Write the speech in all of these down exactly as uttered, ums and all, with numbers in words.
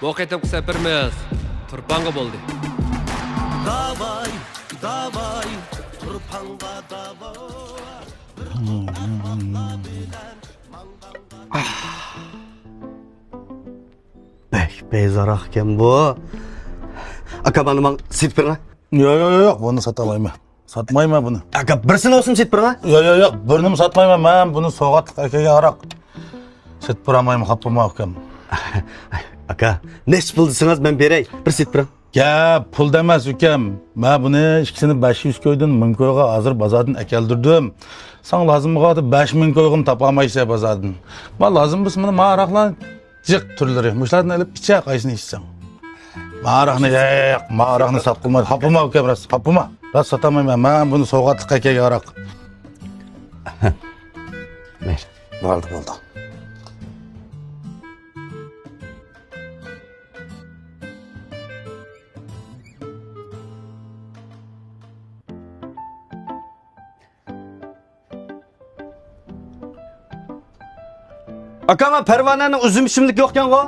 بۇ قېتىمقى سەپىرىمىز تۇرپانغا بولدى. داۋاي، داۋاي، تۇرپانغا داۋاي. بەك پەيزاراق ئىكەن بۇ. ئاكا، مانا ماڭا سېتىپ بېرىڭە. ياق، ياق، ياق، ياق، بۇنى ساتالايمەن. ساتمايمەن بۇنى. ئاكا، بىرسىنى بولسىمۇ سېتىپ بېرىڭە. ياق، ياق، ياق، بىرنىمۇ ساتمايمەن. مەن بۇنى سوۋغاتلىق ئەكەلگەن ھاراق. سېتىپ بېرەلمەيمەن، خاپا بولما ئۇكام. ئاكا، نەچچە پۇل دېسىڭىز مەن بېرەي. بىر سېتىپ بېرىڭ. گەپ پۇلدا ئەمەس ئۇكام. مەن بۇنى ئىككىسىنى بەش يۈز كويدىن مىڭ كويغا ھازىر بازاردىن ئەكەلدۈردۈم. ساڭا لازىم بولغاندا بەش مىڭ كويغىمۇ تاپالمايسەن بازاردىن. ما لازىم بولسا مانا ما ھاراقلار جىق تۈرلىرى. مۇشۇلاردىن ئېلىپ ئىچە، قايسىنى ئىچسەڭ. ما ھاراقنى، ياق، ياق، ياق، ما ھاراقنى ساتقىلى بولمايدۇ. خاپا بولما ئۇكام، راست، خاپا بولما. راست ساتالمايمەن. مەن بۇنى سوۋغاتلىق ئەكەلگەن ھاراق. مەيلى. بولدى، بولدى. ئاكا، ما پەرۋانەنىڭ ئۈزۈم ئىچىملىكى يوقكەنغۇ؟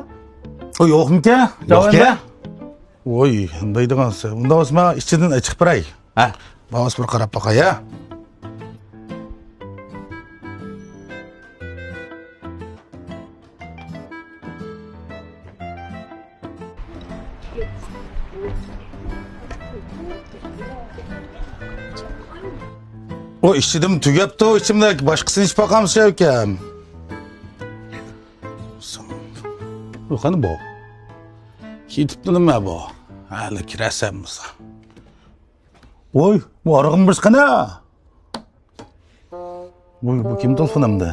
ئۇ يوقمىكەن؟ يوقكەن. ۋوي، ئۇندايدىغانسە. ئۇنداق بولسا ماڭا ئىچىدىن ئېچىپ بېرەي. ھە. ماۋۇ بىر قاراپ باقاي، ھە. ئۇ ئىچىدىمۇ تۈگەپتۇ ئىچىملىك، باشقىسىنى ئىچىپ باقامسىز ئۇكام؟ بۇ قانداق بۇ؟ كېتىپتۇ نېمە بۇ؟ ھەلى كىرەسەن بولسا. ۋوي، بۇ ھارغىن بىرسى قېنى؟ ۋوي، بۇ كىم تېلېفون ئەمدى؟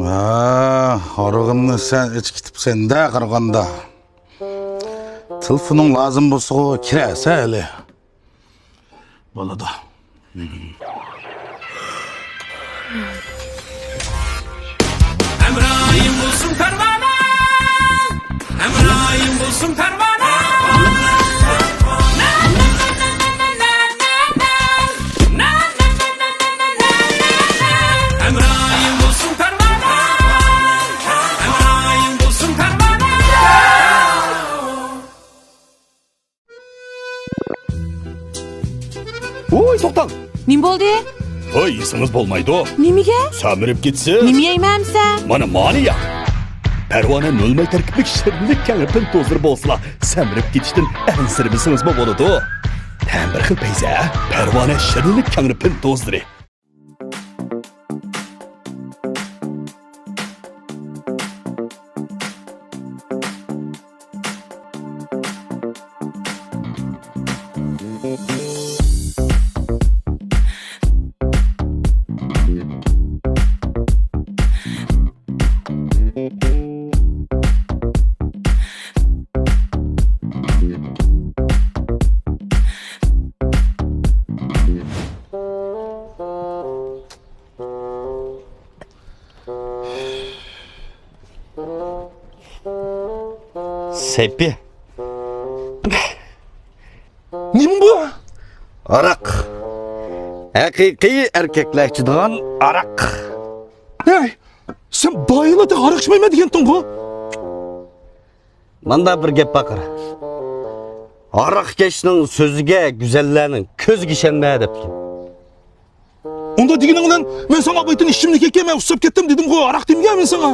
ھا، ھارغىننى سەن ئېچىپ كېتىپسەن-دە قارىغاندا. تېلېفونۇڭ لازىم بولسىغۇ كىرەسەن ھېلى. بولىدۇ. ھەمراھىم بولسۇن پەرۋانە، ھەمراھىم بولسۇن پەرۋانە. ھەمراھىم بولسۇن پەرۋانە، ھەمراھىم بولسۇن پەرۋانە. ۋوي، توختاڭ! نېمە بولدى؟ ھوي، يېسىڭىز بولمايدۇ. نېمىگە؟ سەمرىپ كېتىسىز. نېمە يەيمەن ئەمىسە؟ مانا، مانى يەڭ. پەرۋانە نۆل ماي تەركىبلىك شىرىنلىك كەڭرى پىنتوزلىرى بولسىلا، سەمرىپ كېتىشتىن ئەنسىرىمىسىڭىزمۇ بولىدۇ. تەم بىر خىل پەيزى، پەرۋانە شىرىنلىك كەڭرى پىنتوزلىرى. سەيپى. نېمە بۇ؟ ھاراق. ھەقىقىي ئەركەكلەر ئىچىدىغان ھاراق. ھەي، سەن بايىلا ھاراق ئىچمەيمەن دېگەنتىڭغۇ؟ ماندا بىر گەپ بار قارا. ھاراقكەشنىڭ سۆزىگە، گۈزەللەرنىڭ كۆزىگە ئىشەنمە دەپتۇ. ئۇنداق دېگىنىڭ بىلەن مەن ساڭا ئاۋايتىن ئىچىملىك ئەكەلمەن، ئۇسساپ كەتتىم دېدىمغۇ، ھاراق دېمىگەن مەن ساڭا.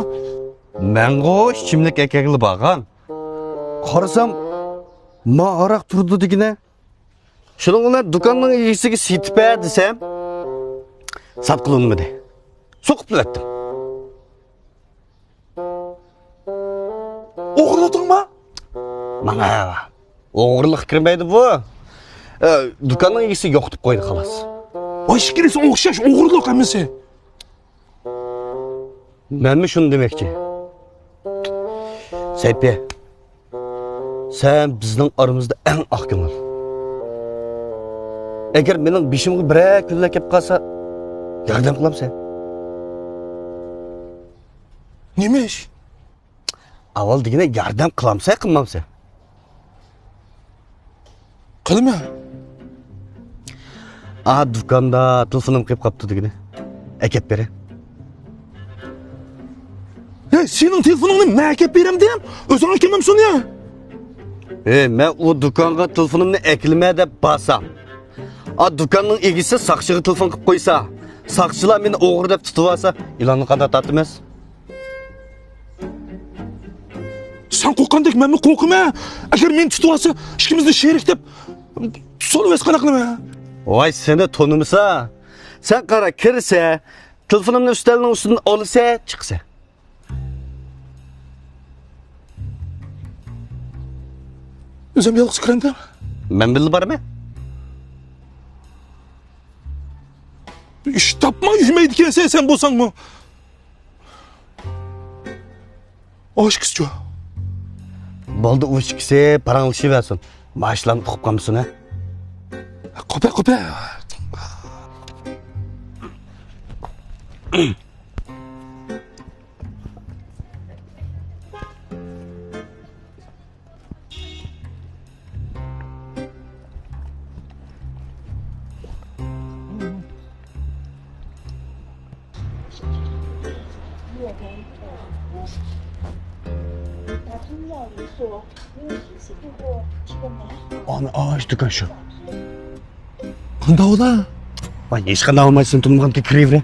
مەنغۇ ئىچىملىك ئەكەلگىلى بارغان. قارىسام، ما ھاراق تۇرىدۇ دېگىنە. شۇنىڭ بىلەن دۇكاننىڭ ئىگىسىگە سېتىپ بەر دېسەم، ساتقىلى ئۇنىمىدى. سوقۇپ بىلەتتىم. ئوغرىلىدىڭما؟ ماڭا ئوغرىلىق كىرمەيدۇ بۇ. ئە، دۇكاننىڭ ئىگىسى يوقىتىپ قويدى، خالاس. ئاشكىرىسى ئوخشاش ئوغرىلىق ھەممىسى. مەنمۇ شۇنى دېمەكچى. سەيپى، سەن بىزنىڭ ئارىمىزدا ئەڭ ئاق كۆڭۈل. ئەگەر مېنىڭ بېشىمغا بىرەر كۈنلەر كەپ قالسا، ياردەم قىلامسەن؟ نېمە ئىش؟ ئاۋۋال دېگىنە ياردەم قىلامسەن، قىلمامسەن؟ قىلىمەن. ئا، دۇكاندا تېلېفونۇم قېلىپ قاپتۇ دېگىنە. ئەكەپ بېرە. ھەي، سېنىڭ تېلېفونۇڭنى مەن ئەكەپ بېرەمدىم، ئۆزۈڭ ئەكەلمەمسەن يا؟ ھەي، مەن ئۇ دۇكانغا تېلېفونۇمنى ئەكېلىمە دەپ بارسام، ئا، دۇكاننىڭ ئىگىسى ساقچىغا تېلېفون قىلىپ قويسا، ساقچىلار مېنى ئوغرى دەپ تۇتۇۋالسا، ئىلاھنى قانداق تارتىمىز؟ سەن قورققاندەك مەنمۇ قورقىمەن. ئەگەر مېنى تۇتۇۋالسا، ئىككىمىزنى شېرىك دەپ سولىۋەتسە قانداق قىلىمەن؟ ۋاي، سېنى تونۇمىسا. سەن قارا، كىرسە، تېلېفونۇمنى ئۈستەلنىڭ ئۈستىدىن ئالىسە، چىقسا. ئۆزۈم يالغۇز كىرەمدىم. مەن بىللە بارىمەن. ئىش تاپماي يۈرمەيدىكەنسەن سەن بولساڭمۇ. ئاشكىسىچۇ؟ بولدى، ئۇ ئىككىسى پاراڭلىشىۋەرسۇن. ماشىنىلارنى ئۇقۇپ قالمىسۇن، ھە؟ قوپە، قوپە. ئانا، ئاش دۇكان شۇ. قانداق ئۇلا؟ ۋاي، ھېچقانداق ئالمايسەن، تۇنمىغان تېكىرىۋرە.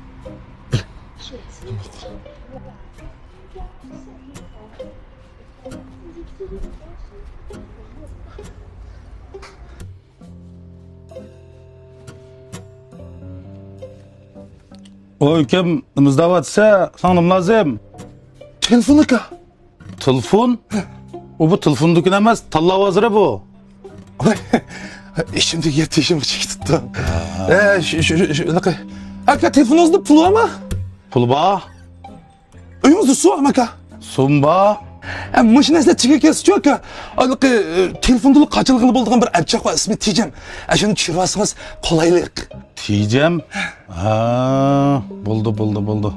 ۋاي ئۇكام، نېمە ئىزدەۋاتىسەن؟ ساڭا نېمە لازىم؟ تېلېفون ئاكا. تېلېفون؟ ئۇ بۇ تېلېفون دۇكىنى ئەمەس، تاللا بازىرى بۇ. ئىچىمدىكى گەپ تېشىمغا چىقىپ كېتىپتۇ. ئە، شۇ، شۇ، شۇ، شۇ، ئاكا، تېلېفونىڭىزدا پۇل بارمۇ؟ پۇل بار. ئۆيىڭىزدە سۇ بارمۇ، ئاكا؟ سۇم بار. ئە، مۇشۇ نەرسىلەر چىقىپ كەلسىچۇ، ئاكا. ئاندىقى، ئە، تېلېفوندىلا قاچىلىغىلى بولىدىغان بىر ئەپچاق بار، ئىسمى تېجەم. ئە، شۇنى چۈشۈرۈۋالسىڭىز قولايلىق. تېجەم؟ ھە، بولدى، بولدى، بولدى.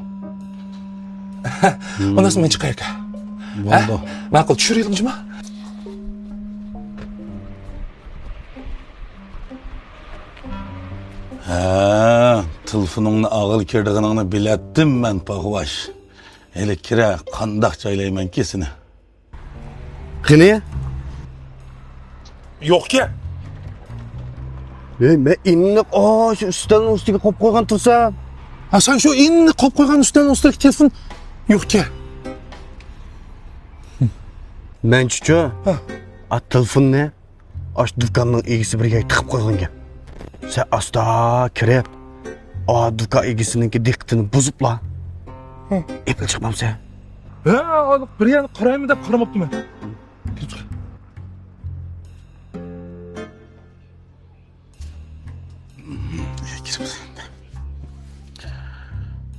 ئۇنداق مەن چىقاي، ئاكا. بولدى. ھە؟ ماقۇل، چۈشۈرۈۋېلىڭ جۇما. ھە، تېلېفونۇڭنى ئالغىلى كىرىدىغىنىڭنى بىلەتتىم مەن، پاخۋاش. ھېلى كىرە، قانداق جايلايمەنكى سېنى؟ قېنى؟ يوقكەن. ھەي، مەن ئېنىق، ئا، شۇ ئۈستەلنىڭ ئۈستىگە قويۇپ قويغان تۇرسام. ھە، سەن شۇ ئېنىق قويۇپ قويغان ئۈستەلنىڭ ئۈستىدىكى تېلېفون يوقكەن. مەنچىچۇ؟ ھە. ئا، تېلېفوننى ئاشۇ دۇكاننىڭ ئىگىسى بىر يەرگە تىقىپ قويغانىكەن. سەن ئاستا كىرىپ، ئا، دۇكان ئىگىسىنىڭكى دىققىتىنى بۇزۇپلا، ھە، ئېپىپ چىقمامسەن؟ ھە، بىر يەرنى قارايمەن دەپ قارىماپتىمەن. كىرىپ چىق.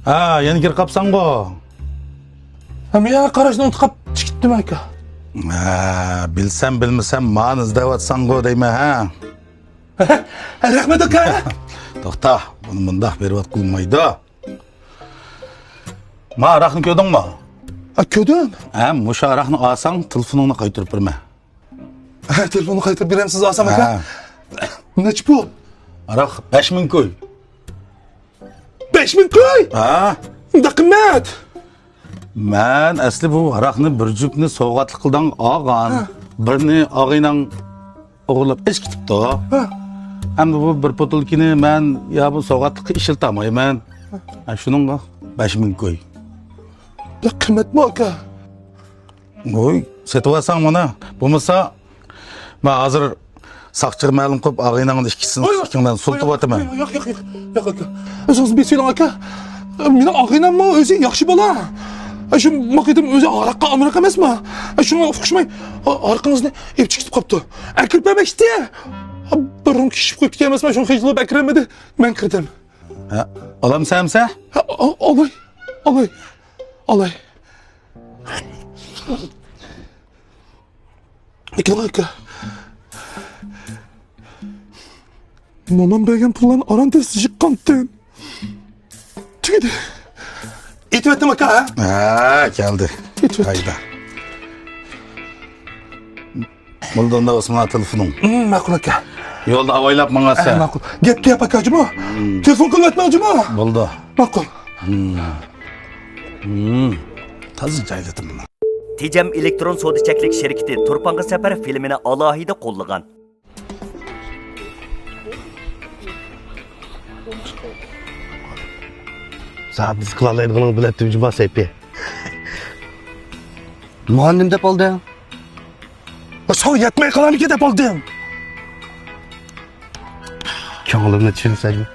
ھە، يەنە كىرىپ قاپسەنغۇ؟ ھە، مەن يەنە قاراشنى ئۇنتۇپ قاپ چىقىپتىمەن، ئاكا. ھە، بىلسەم بىلمىسەم مانى ئىزدەۋاتساڭغۇ دەيمەن، ھە؟ رەھمەت، ئاكا. توختا، بۇنى مۇنداق بېرىۋاتقىلى بولمايدۇ. ما، ھاراقنى كۆردۈڭمۇ؟ ھە، كۆردۈم. ھە، مۇشۇ ھاراقنى ئالساڭ، تېلېفونۇڭنى قايتۇرۇپ بېرىمەن. ھە، تېلېفوننى قايتۇرۇپ بېرەمسىز، ئالسام، ئاكا؟ ھە. نەچچە پۇل؟ ھاراق بەش مىڭ كوي. بەش مىڭ كوي؟ ھە. ئۇنداق قىممەت؟ مەن ئەسلى بۇ ھاراقنى بىر جۈپنى سوۋغاتلىق قىلداڭ ئالغان. ھە. بىرنى ئاغىنەڭ ئوغرىلاپ ئېچىپ كېتىپتۇ. ھە. ئەمدى بۇ بىر بوتۇلكىنى مەن يا بۇ سوۋغاتلىققا ئىشلىتەلمەيمەن. ھە، شۇنىڭغا بەش مىڭ كوي. بەك قىممەتمۇ، ئاكا؟ ۋوي، سېتىۋالساڭ مانا. بولمىسا، مەن ھازىر ساقچىغا مەلۇم قىلىپ، ئاغىنەڭنى ئىككىسىنى، ئىككىڭلارنى سولىتىۋاتىمەن. ياق، ياق، ياق، ياق، ئاكا. ئۆزىڭىز بېسىۋېلىڭ، ئاكا. مېنىڭ ئاغىنەممۇ ئۆزى ياخشى بالا. شۇ ماقىدىم ئۆزى ھاراققا ئامراق ئەمەسما؟ شۇڭا ئۇقۇشماي، ھاراقىڭىزنى ئېلىپ چىقىپ قاپتۇ. ئەكىرىپ بەرمەكچىدى. بۇرۇن كىشىپ قويۇپتىكەن ئەمەسما، شۇڭا خىجىل بولۇپ ئەكىرەلمىدى. مەن كىردىم. ھە، ئالامسەن ئەمسە؟ ھە، ئالاي، ئالاي، ئالاي. لېكىن ئاكا، مومام بەرگەن پۇللارنى ئاران تېز يىغقانتىم. تۈگىدى. ئېتىۋەتتىم ئاكا، ھە؟ ھە، كەلدى. ئېتىۋەتتىم. ھايدا. بولدى، ئۇندا ئوسمان تېلېفونۇڭ. ھىم، ماقۇل ئاكا. يولدا ئاۋايلاپ ماڭارسەن. ھە، ماقۇل. گەپكە گەپ ئاكا جۇمۇ. ھىم. تېلېفون قىلىۋەتمەڭ جۇمۇ. بولدى. ماقۇل. ھىم. ھىم. تازا جايلىدىم. تېجەم ئېلېكترون سودا چەكلىك شىركىتى تۇرپانغا سەپەر فىلىمىنى ئالاھىدە قوللىغان. ساڭا بىز قىلالايدىغىنىڭ بىلەتتىم جۇما سەيپى. ماڭا نېمە دەپ ئالدىڭ؟ ساڭا يەتمەي قالامىكىن دەپ ئالدىم. كۆڭلۈمنى چۈشىنىسەنمۇ؟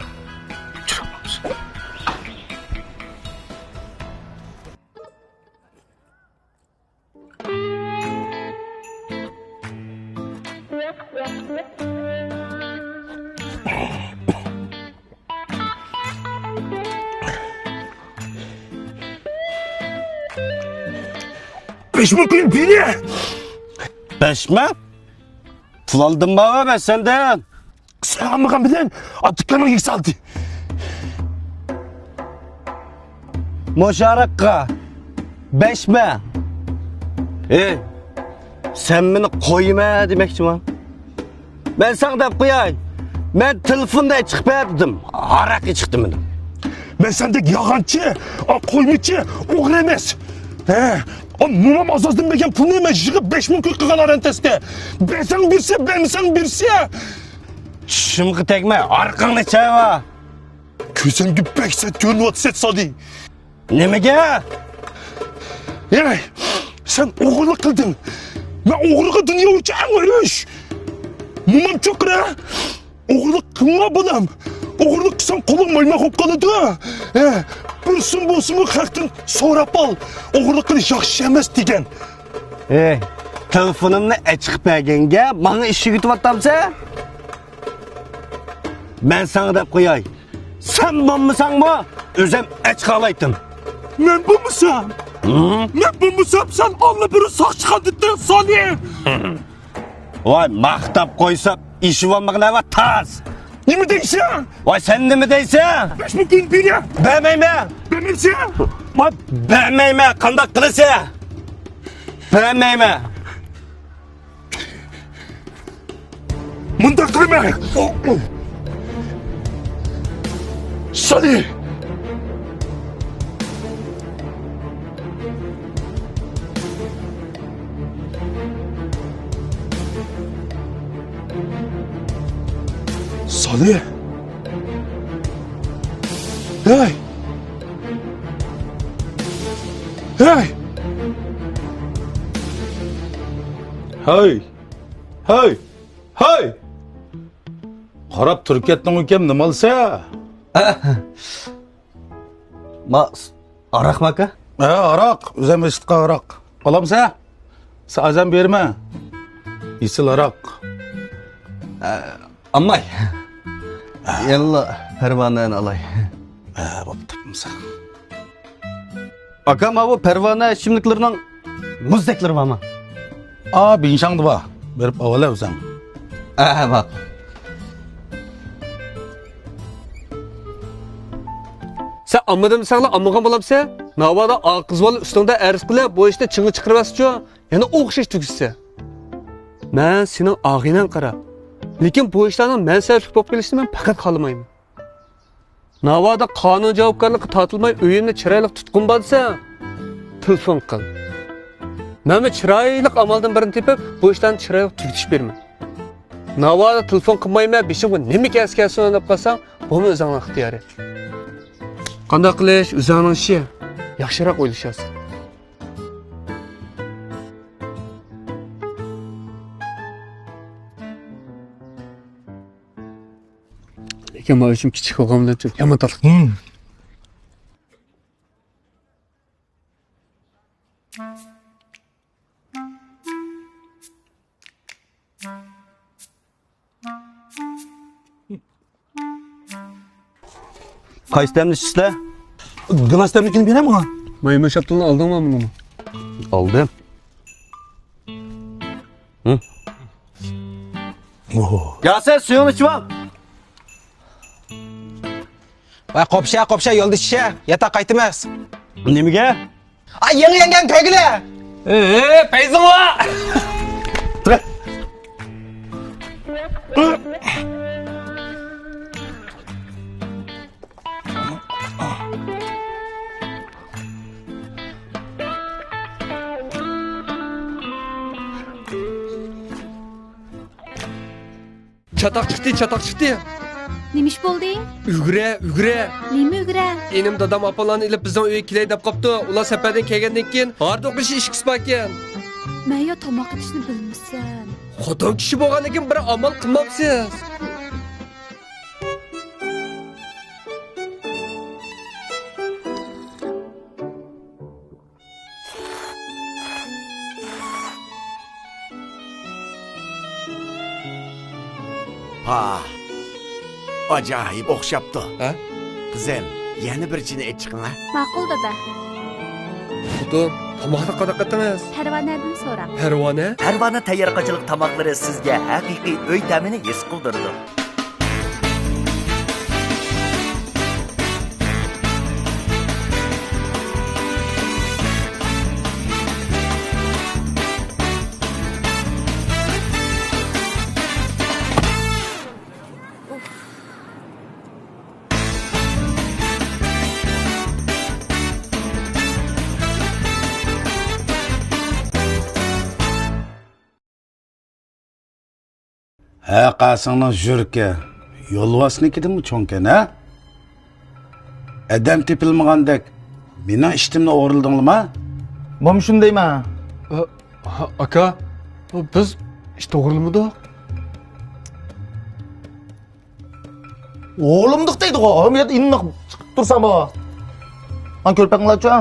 بەش مىڭ كويۇن بېرە! بەش مىڭ؟ پۇل ئالدىممۇ مەن سەندىن؟ سەن ئالمىغان بىلەن ئاتىكاننىڭ يېگىسى ئالدى. مۇشۇ ھاراققا بەش مىڭ. ئېي، سەن مېنى قويما دېمەكچىما؟ مەن ساڭا دەپ قوياي. مەن تېلېفوندا ئېچىقىپ بەردىم. ھاراق ئېچىقتىم مېنىڭ. مەن سەندەك يالغانچى، قويمىچى، ئوغرى ئەمەس. ھە، مومام ئاز-ئازدىن بەرگەن پۇلنى مەن يىغىپ بەش مىڭ كوي قىلغان ئاران تەستە. بەرسەڭ بىرسى، بەرمىسەڭ بىرسى. چىشىمغا تەگمە، ئارقاڭنى چايما. كۆزۈمگە بەك سەت كۆرۈنۈۋاتىسەن سالى. نېمىگە؟ ھەي، سەن ئوغرىلىق قىلدىڭ. مەن ئوغرىغا دۇنيا بويىچە ئەڭ ئۆلۈش. مومام چوقۇر ھە؟ ئوغرىلىق قىلما بالام. ئوغرىلىق قىلساڭ قولۇڭ مايماق بولۇپ قالىدۇ. ھە، بىر سوم بولسىمۇ خەقتىن سوراپ ئال. ئوغرىلىق قىلىش ياخشى ئەمەس دېگەن. ئېي، تېلېفونۇمنى ئېچىقىپ بەرگەنگە ماڭا ئىشىك يۇتۇۋاتامسەن؟ مەن ساڭا دەپ قوياي. سەن بولمىساڭمۇ ئۆزۈم ئېچىقالايتتىم. مەن بولمىسام؟ ھىم؟ مەن بولمىسام سەن ئاللىبۇرۇن ساقچىخانىدا تۇرسالى. ۋاي، ماختاپ قويسام ئىشى بولمىغىنى ۋە تاز. نېمە دەيسەن؟ ۋاي، سەن نېمە دەيسەن؟ بەش مىڭ كويۇن بېرە. بەرمەيمەن. بەرمەيسەن؟ ۋاي، بەرمەيمەن. قانداق قىلىسەن؟ بەرمەيمەن. مۇنداق قىلىمەن. سالى! سالى! ھەي! ھەي! ھەي! ھەي! ھەي! قاراپ تۇرۇپ كەتتىڭ ئۇكام، نېمە ئالىسەن؟ ما، ئاراقمۇ ئاكا؟ ھە، ئاراق. ئۆزۈم ئېچىتقان ئاراق. ئالامسەن؟ سەن ئازام بېرىمەن. ئېسىل ئاراق. ئە، ئالماي. يەنىلا پەرۋانەنى ئالاي. ھە، بوپتۇ، تاپمىساڭ. ئاكا، ماۋۇ پەرۋانە ئىچىملىكلىرىنىڭ مۇزدەكلىرى بارمۇ؟ ئا، بىڭشاڭدا بار. بېرىپ ئاۋالە ئۆزۈڭ. ئە، ماقۇل. سەن ئالمىدىم دېسەڭلا ئالمىغان بولامسەن؟ ناۋادا ئاقىز بالا ئۈستۈڭدە ئەرز قىلىپ، بۇ ئىشنى چىڭىغا چىقىرىۋەتسىچۇ، يەنە ئوخشاش تۈگىسە. مەن سېنىڭ ئاغىنەڭ قاراپ. لېكىن بۇ ئىشلارنىڭ مەن سەۋەبلىك بولۇپ قېلىشىنى مەن پەقەت خالىمايمەن. ناۋادا قانۇن جاۋابكارلىققا تارتىلماي ئۆيۈمنى چىرايلىق تۇتقۇم بار دېسەڭ، تېلېفون قىل. مەنمۇ چىرايلىق ئامالدىن بىرنى تېپىپ، بۇ ئىشلارنى چىرايلىق تۈگىتىش بېرىمەن. ناۋادا تېلېفون قىلمايمەن، بېشىمغا نېمە كەلسە كەلسۇن دەپ قالساڭ، بۇمۇ ئۆزۈڭنىڭ ئىختىيارى. قانداق قىلىش ئۆزۈڭنىڭ ئىشى. ياخشىراق ئويلىشارسەن. لېكىن ماۋۇ ئىشىم كىچىك بولغان بىلەن يامان تاتلىق. ھىم. قايسى تەمنى ئىچىسىلەر؟ گىلاس تەملىكىنى بېرەم ماڭا. مايمۇ شاپتۇلنى ئالدىڭمۇ بۇنىمۇ؟ ئالدىم. ھە؟ ئوھو. يا سەن سۈيۈڭنى ئىچىۋال. ۋاي، قوپشا، قوپشا، يولدا ئىچىشە. ياتاق قايتىمىز. نېمىگە؟ ئا، يېڭى يەڭگەن كۆرگىلى. ئېي، پەيزىڭلا. چاتاق چىقتى، چاتاق چىقتى. نېمە ئىش بولدى؟ ئۈگرە، ئۈگرە. نېمە ئۈگرە؟ ئىنىم دادام ئاپاملارنى ئېلىپ بىزنىڭ ئۆيگە كېلەي دەپ قاپتۇ. ئۇلار سەپەردىن كەلگەندىن كېيىن ھاردۇق ئېشى ئىچكۈسى باركەن. مەن يا تاماق ئېتىشنى بىلمىسەم. خوتۇن كىشى بولغاندىن كېيىن بىر ئامال قىلمامسىز؟ ھا، ئاجايىپ ئوخشاپتۇ. ھە؟ قىزىم، يەنە بىر چىنە ئېچىقىڭ ھە. ماقۇل، دادا. خوتۇن، تاماقنى قانداق قىلدىڭىز؟ پەرۋانەدىن سوراڭ. پەرۋانە؟ پەرۋانە تەييارقاچىلىق تاماقلىرى سىزگە ھەقىقىي ئۆي تەمىنى ھېس قىلدۇرىدۇ. ھە، قاسىڭنىڭ ژۇركى يولۋاسنىڭكىدىنمۇ چوڭكەن، ھە؟ ئادەم تېپىلمىغاندەك مېنىڭ ئىشتىمنى ئورىلىدىڭلىما؟ مانا شۇنى دەيمەن. ئا-، ئاكا، بىز ئىت ئوغرىلىمىدۇق. ئوغرىلىمىدۇق دەيدىغۇ، ئۇ يەردە ئىننىق چىقىپ تۇرسامۇ. مانا كۆرپەڭلارچۇ.